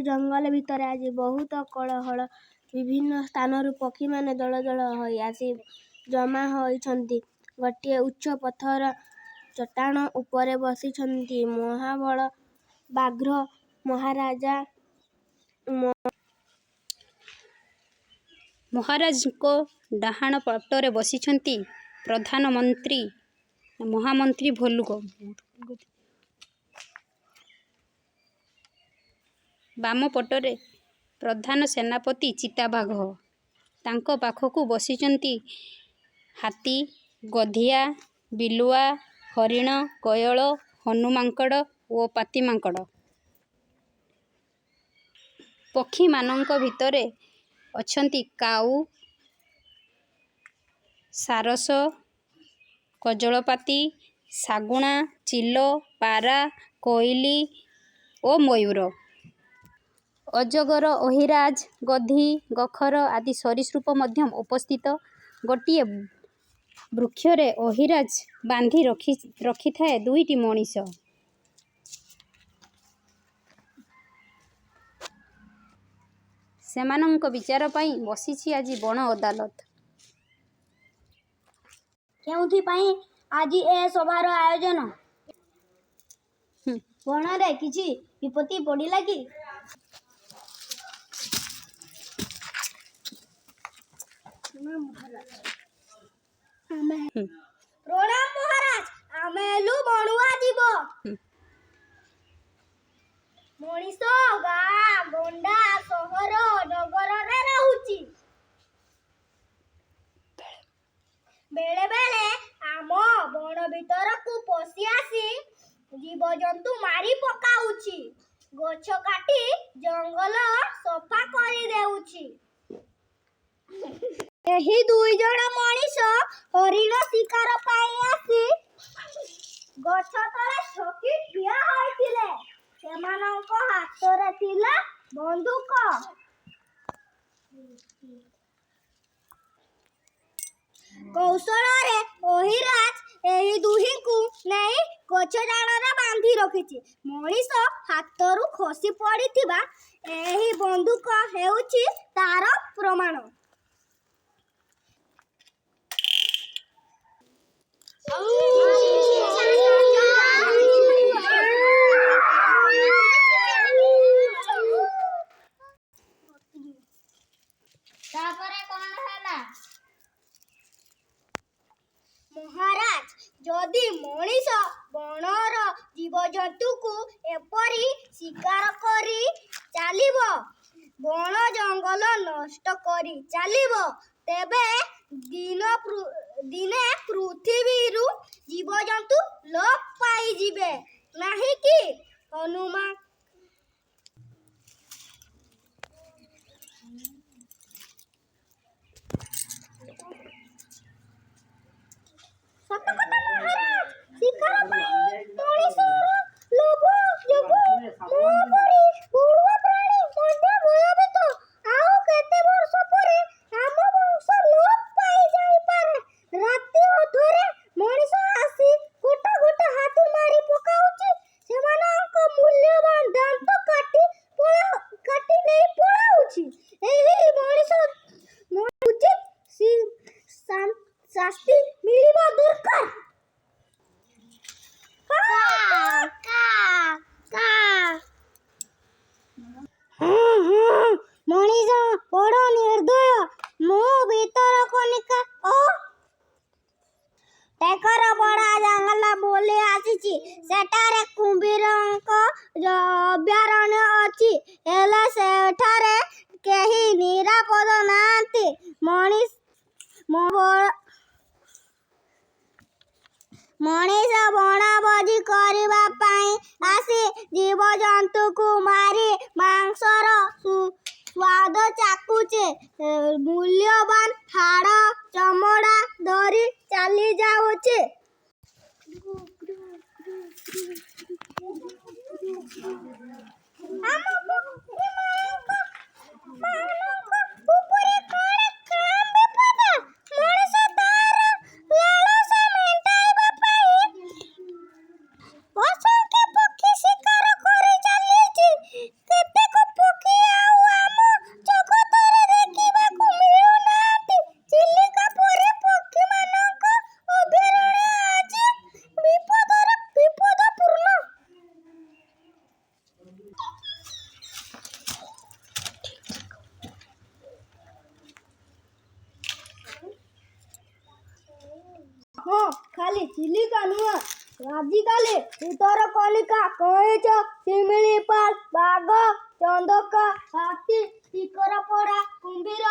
ଜଙ୍ଗଲ ଭିତରେ ଆଜି ବହୁତ କୋଳାହଳ। ବିଭିନ୍ନ ସ୍ଥାନରୁ ପକ୍ଷୀମାନେ ଦଳ ଦଳ ହୋଇ ଆସି ଜମା ହୋଇଛନ୍ତି। ଗୋଟିଏ ଉଚ୍ଚ ପଥର ଚଟାଣ ଉପରେ ବସିଛନ୍ତି ମହାବଳ ବାଘ ମହାରାଜା। ମହାରାଜଙ୍କ ଡାହାଣ ପଟରେ ବସିଛନ୍ତି ମହାମନ୍ତ୍ରୀ ଭାଲୁକ। ବାମ ପଟରେ ପ୍ରଧାନ ସେନାପତି ଚିତାବାଘ। ତାଙ୍କ ପାଖକୁ ବସିଛନ୍ତି ହାତୀ, ଗଧିଆ, ବିଲୁଆ, ହରିଣ, ଗୟଳ, ହନୁମାଙ୍କଡ଼ ଓ ପାତିମାଙ୍କଡ଼। ପକ୍ଷୀମାନଙ୍କ ଭିତରେ ଅଛନ୍ତି କାଉ, ସାରସ, କଜଳପାତି, ଶାଗୁଣା, ଚିଲ, ପାରା, କୋଇଲି ଓ ମୟୂର। ଅଜଗର, ଅହିରାଜ, ଗୋଧି, ଗୋଖର ଆଦି ସରୀସୃପ ମଧ୍ୟ ଉପସ୍ଥିତ। ଗୋଟିଏ ବୃକ୍ଷରେ ଅହିରାଜ ବାନ୍ଧି ରଖିଥାଏ ଦୁଇଟି ମଣିଷ। ସେମାନଙ୍କ ବିଚାର ପାଇଁ ବସିଛି ଆଜି ବଣ ଅଦାଲତ। କେଉଁଥିପାଇଁ ଆଜି ଏ ସଭାର ଆୟୋଜନ? ବଣରେ କିଛି ବିପତ୍ତି ପଡ଼ିଲା କି? ପ୍ରଣାମ ମହାରାଜ, ଆମେ ହେଲୁ ବଣୁଆ ଜୀବ। ମଣିଷ ଗାଁ ଗଣ୍ଡା, ସହର ନଗରରେ ରହୁଛି। ବେଳେ ବେଳେ ଆମ ବଣ ଭିତରକୁ ପଶି ଆସି ଜୀବଜନ୍ତୁ ମାରି ପକାଉଛି, ଗଛ କାଟି ଜଙ୍ଗଲ ସଫା କରିଦେଉଛି। ଏହି ଦୁଇଜଣ ମଣିଷ ହରିଣ ଶିକାର ପାଇଁ ଆସି ଗଛ ତଳେ ଛକି ଠିଆ ହୋଇଥିଲେ। ସେମାନଙ୍କ ହାତରେ ଥିଲା ବନ୍ଧୁକ। କୌଶଳରେ ଅହିରାଜ ଏହି ଦୁହିଁଙ୍କୁ ନେଇ ଗଛ ଡାଳରେ ବାନ୍ଧି ରଖିଛି। ମଣିଷ ହାତରୁ ଖସି ପଡ଼ିଥିବା ଏହି ବନ୍ଧୁକ ହେଉଛି ତା'ର ପ୍ରମାଣ। ତାପରେ କ'ଣ ହେଲା? ମହାରାଜ, ଯଦି ମଣିଷ ବଣର ଜୀବଜନ୍ତୁଙ୍କୁ ଏପରି ଶିକାର କରି ଚାଲିବ, ବଣ ଜଙ୍ଗଲ ନଷ୍ଟ କରି ଚାଲିବ, ତେବେ ଦିନେ ପୃଥିବୀରୁ ଜୀବଜନ୍ତୁ ଲୋପ ପାଇଯିବେ ନାହିଁ କି? ହନୁମା ସତ କଥା ମହାରାଜ, ଶିକାର ପାଇଁ ମଣିଷର ଲୋଭ ଯୋଗୁଁ ମୋ ପରି ବଣୁଆ ପ୍ରାଣୀ ମଧ୍ୟ ଭୟଭୀତ। ଆଉ କେତେ ବର୍ଷ ପରେ ଆମ ବଂଶ ଲୋପ ପାଇଯାଇପାରେ। ରାତି ଅଧରେ ମଣିଷ ଆସି ଗୋଟା ଗୋଟା ହାତୀ ମାରି ପକାଉଛି, ସେମାନଙ୍କ ମୂଲ୍ୟବାନ ଦାନ୍ତ କାଟି ନେଇ ପଳାଉଛି। ଏହି ମଣିଷ ଉଚିତ ଶାସ୍ତି ମିଳିବା ଦରକାର। ହଁ, ମଣିଷ ବଡ଼ ନିର୍ଦ୍ଦୟ। ମୁଁ ଭିତରକନିକା ଓ ଟିକରପଡ଼ା ଜଙ୍ଗଲ ବୁଲି ଆସିଛି। ସେଠାରେ କୁମ୍ଭୀରଙ୍କ ଅଭୟାରଣ୍ୟ ଅଛି। ହେଲେ ସେଠାରେ କେହି ନିରାପଦ ନାହାନ୍ତି। ମଣିଷ ବଣଭୋଜି କରିବା ପାଇଁ ଆସି ଜୀବଜନ୍ତୁଙ୍କୁ ମାରି ମାଂସର ସ୍ୱାଦ ଚାଖୁଛି, ମୂଲ୍ୟବାନ ହାଡ଼ ଚମଡ଼ା ଧରି ଚାଲିଯାଉଛି। ଆମ ପକ୍ଷୀମାନଙ୍କ ଉପରେ କ'ଣ କମ୍ ବିପଦ? ମଣିଷ ତା'ର ଲାଳସା ମେଣ୍ଟାଇବା ପାଇଁ ଅସଂଖ୍ୟ ପକ୍ଷୀ ଶିକାର କରି ଚାଲିଛି। କେତେକ ପକ୍ଷୀ ହଁ, ଖାଲି ଚିଲିକା ନୁହେଁ, ଆଜିକାଲି ଭିତରକନିକା, କଇଁଛ, ଶିମିଳିପାଳ, ବାଘ, ଚନ୍ଦକା, ହାତୀ, ଟିକରପଡ଼ା କୁମ୍ଭୀର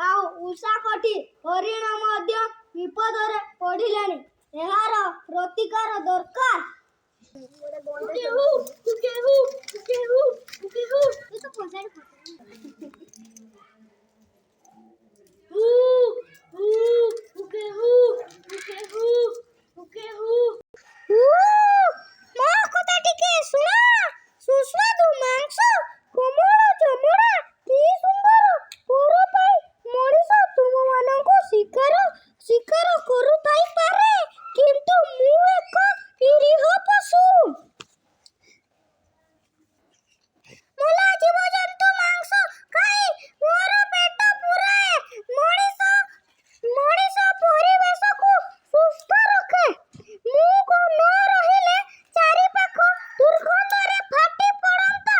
ଆଉ ଉଷାକଠି ହରିଣ ମଧ୍ୟ ବିପଦରେ ପଡ଼ିଲେଣି। ଏହାର ପ୍ରତିକାର ଦରକାର। ମୋ କଥା ଟିକେ ଶୁଣ। ସୁସ୍ୱାଦୁ ମାଂସ, କୋମଳ ଚମଡ଼ା, କି ସୁନ୍ଦର ପର ପାଇଁ ମଣିଷ ତୁମମାନଙ୍କୁ ଶିକାର କରୁଥାଇପାରେ, କିନ୍ତୁ ମୁଁ ଏକ ନିରୀହ ପଶୁ। ମଲା ଜୀବଜନ୍ତୁ ମାଂସ ଖାଇ ମୋର ପେଟ ପୂରାଏ। ମଣିଷ ପରିବେଶକୁ ସୁସ୍ଥ ରଖେ। ମୁଁ ନ ରହିଲେ ଚାରିପାଖ ଦୁର୍ଗନ୍ଧରେ ଫାଟି ପଡ଼ନ୍ତା।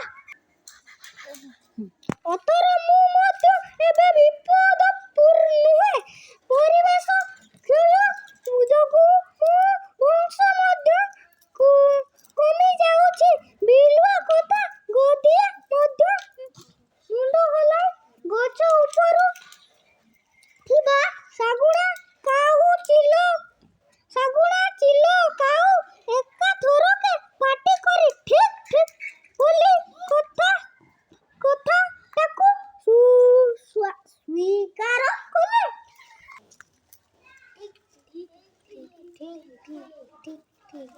ଅତର ମୁଁ ମଧ୍ୟ ଏବେ ବିପଦପୂର୍ଣ୍ଣ ନୁହେଁ। ପରିବେଶ କ୍ଷୟ ଯୋଗୁଁ ମୋ ବଂଶ ମଧ୍ୟ କମିଯାଉଛି। ବିଲୁଆ କଥା ଗୋଟିଏ ମଧ୍ୟ ମୁଣ୍ଡ ହଲାଇ ଗଛ ଉପରେ ଥିବା ଶାଗୁଣା, ଚିଲ, କାଉ ଏକାଥରକେ ପାଟି କରି ଠିକ୍ ଠିକ୍ ବୋଲି କଥାଟାକୁ ସ୍ୱୀକାର କଲେ। ଠିକ୍ ଠିକ୍ ଠିକ୍ ଠିକ୍ ଠିକ୍ ଠିକ୍ ଠିକ୍।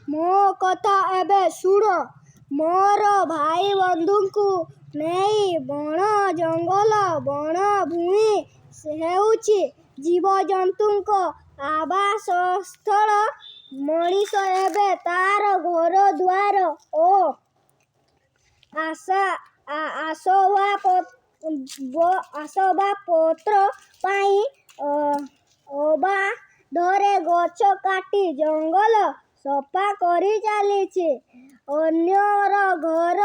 ମୋ କଥା ଏବେ ଶୁଣ। ମୋର ଭାଇବନ୍ଧୁଙ୍କୁ ନେଇ ବଣ ଜଙ୍ଗଲ, ବଣ ଭୂଇଁ ହେଉଛି ଜୀବଜନ୍ତୁଙ୍କ ଆବାସସ୍ଥଳ। ମଣିଷ ଏବେ ତାର ଘରଦ୍ୱାର ଓ ଆସବାବପତ୍ର ପାଇଁ ଅବାଧରେ ଗଛ କାଟି ଜଙ୍ଗଲ ସଫା କରିଚାଲିଛି। ଅନ୍ୟର ଘର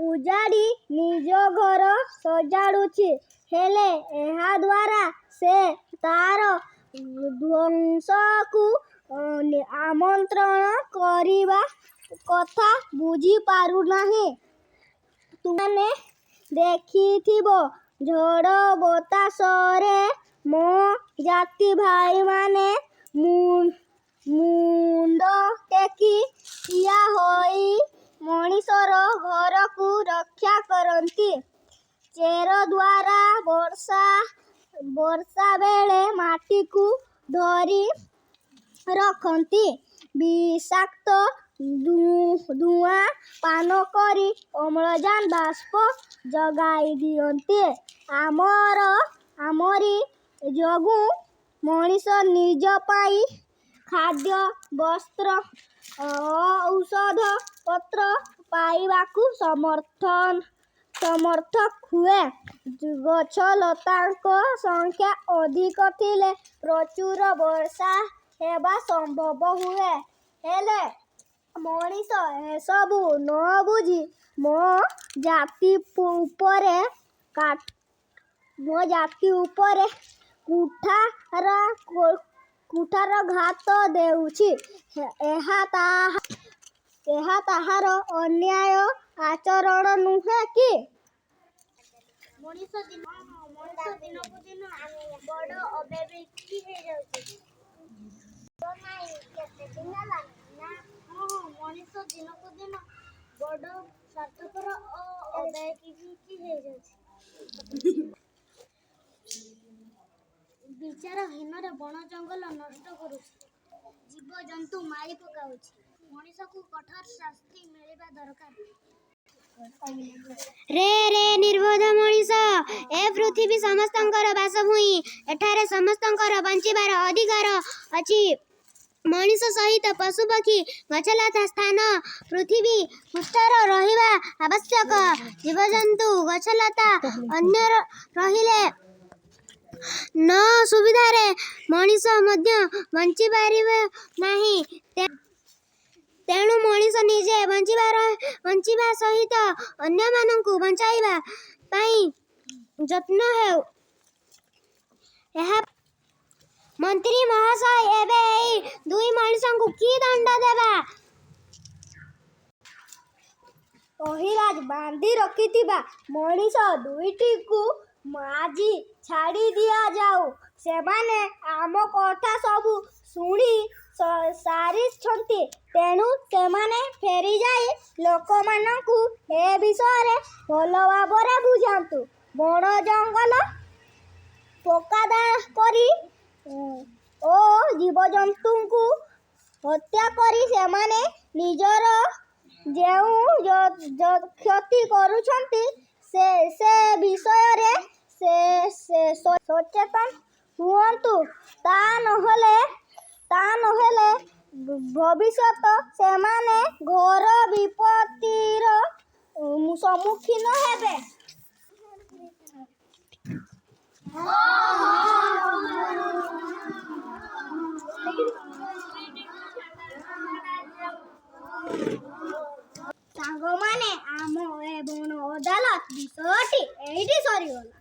ଉଜାଡ଼ି ନିଜ ଘର ସଜାଡ଼ୁଛି। ହେଲେ ଏହାଦ୍ୱାରା ସେ ତାର ଧ୍ୱଂସକୁ ଆମନ୍ତ୍ରଣ କରିବା କଥା ବୁଝିପାରୁନାହିଁ। ତୁମେମାନେ ଦେଖିଥିବ, ଝଡ଼ ବତାସରେ ମୋ ଜାତି ଭାଇମାନେ ମୁଣ୍ଡ ଟେକି ଠିଆ ହୋଇ ମଣିଷର ଘରକୁ ରକ୍ଷା କରନ୍ତି। ଚେର ଦ୍ୱାରା ବର୍ଷାବେଳେ ମାଟିକୁ ଧରି ରଖନ୍ତି। ବିଷାକ୍ତ ଧୂଆଁ ପାନ କରି ଅମ୍ଳଜାନ ବାଷ୍ପ ଯୋଗାଇ ଦିଅନ୍ତି। ଆମରି ଯୋଗୁଁ ମଣିଷ ନିଜ ପାଇଁ ଖାଦ୍ୟ, ବସ୍ତ୍ର ଓ ଔଷଧପତ୍ର ପାଇବାକୁ ସମର୍ଥ ହୁଏ। ଗଛଲତାଙ୍କ ସଂଖ୍ୟା ଅଧିକ ଥିଲେ ପ୍ରଚୁର ବର୍ଷା ହେବା ସମ୍ଭବ ହୁଏ। ହେଲେ ମଣିଷ ଏସବୁ ନ ବୁଝି ମୋ ଜାତି ଉପରେ କୁଠାରଘାତ ଦେଉଛି। ଏହା ତାହାର ଅନ୍ୟାୟ ଆଚରଣ ନୁହେଁ କି? ମଣିଷ ଦିନକୁ ଦିନ ବଡ଼ ଅବିବେକୀ ହେଇଯାଉଛି। ହଁ ହଁ, ମଣିଷ ଦିନକୁ ଦିନ ବଡ଼ ସ୍ୱାର୍ଥପର ଓ ଅବିବେକୀ ହେଇଯାଉଛି। ବିଚାରହୀନରେ ବଣ ଜଙ୍ଗଲ ନଷ୍ଟ କରୁଛି, ଜୀବଜନ୍ତୁ ମାରି ପକାଉଛି। ମଣିଷକୁ କଠୋର ଶାସ୍ତି ମିଳିବା ଦରକାର। ରେ ରେ ନିର୍ବୋଧ ମଣିଷ! ଏ ପୃଥିବୀ ସମସ୍ତଙ୍କର ବାସଭୂଇଁ। ଏଠାରେ ସମସ୍ତଙ୍କର ବଞ୍ଚିବାର ଅଧିକାର ଅଛି। ମଣିଷ ସହିତ ପଶୁପକ୍ଷୀ, ଗଛଲତା ସ୍ଥାନ ପୃଥିବୀ ପୃଷ୍ଠରେ ରହିବା ଆବଶ୍ୟକ। ଜୀବଜନ୍ତୁ, ଗଛଲତା ଅନ୍ୟ ରହିଲେ ନ ସୁବିଧାରେ ମଣିଷ ମଧ୍ୟ ବଞ୍ଚିପାରିବ ନାହିଁ। ତେଣୁ ମଣିଷ ନିଜେ ବଞ୍ଚିବା ସହିତ ଅନ୍ୟମାନଙ୍କୁ ବଞ୍ଚାଇବା ପାଇଁ ଯତ୍ନ ହେଉ। ଏହା ମନ୍ତ୍ରୀ ମହାଶୟ, ଏବେ ଏହି ଦୁଇ ମଣିଷଙ୍କୁ କି ଦଣ୍ଡ ଦେବା? ଅହିରାଜ ବାନ୍ଧି ରଖିଥିବା ମଣିଷ ଦୁଇଟିଙ୍କୁ ଆଜି ଛାଡ଼ି ଦିଆଯାଉ। ସେମାନେ ଆମ କଥା ସବୁ ଶୁଣି ସାରିଛନ୍ତି। ତେଣୁ ସେମାନେ ଫେରିଯାଇ ଲୋକମାନଙ୍କୁ ଏ ବିଷୟରେ ଭଲ ଭାବରେ ବୁଝାନ୍ତୁ। ବଣ ଜଙ୍ଗଲ ବେକାୟଦା କରି ଓ ଜୀବଜନ୍ତୁଙ୍କୁ ହତ୍ୟା କରି ସେମାନେ ନିଜର ଯେଉଁ କ୍ଷତି କରୁଛନ୍ତି, ସେ ବିଷୟରେ ସଚେତନ ହୁଅନ୍ତୁ। ତା ନ ହେଲେ ଭବିଷ୍ୟତରେ ସେମାନେ ଘୋର ବିପତ୍ତିର ସମ୍ମୁଖୀନ ହେବେ। ସାଙ୍ଗମାନେ, ଆମ ଏ ବଣ ଅଦାଲତ ବିଷୟଟି ଏଇଠି ସରିଗଲା।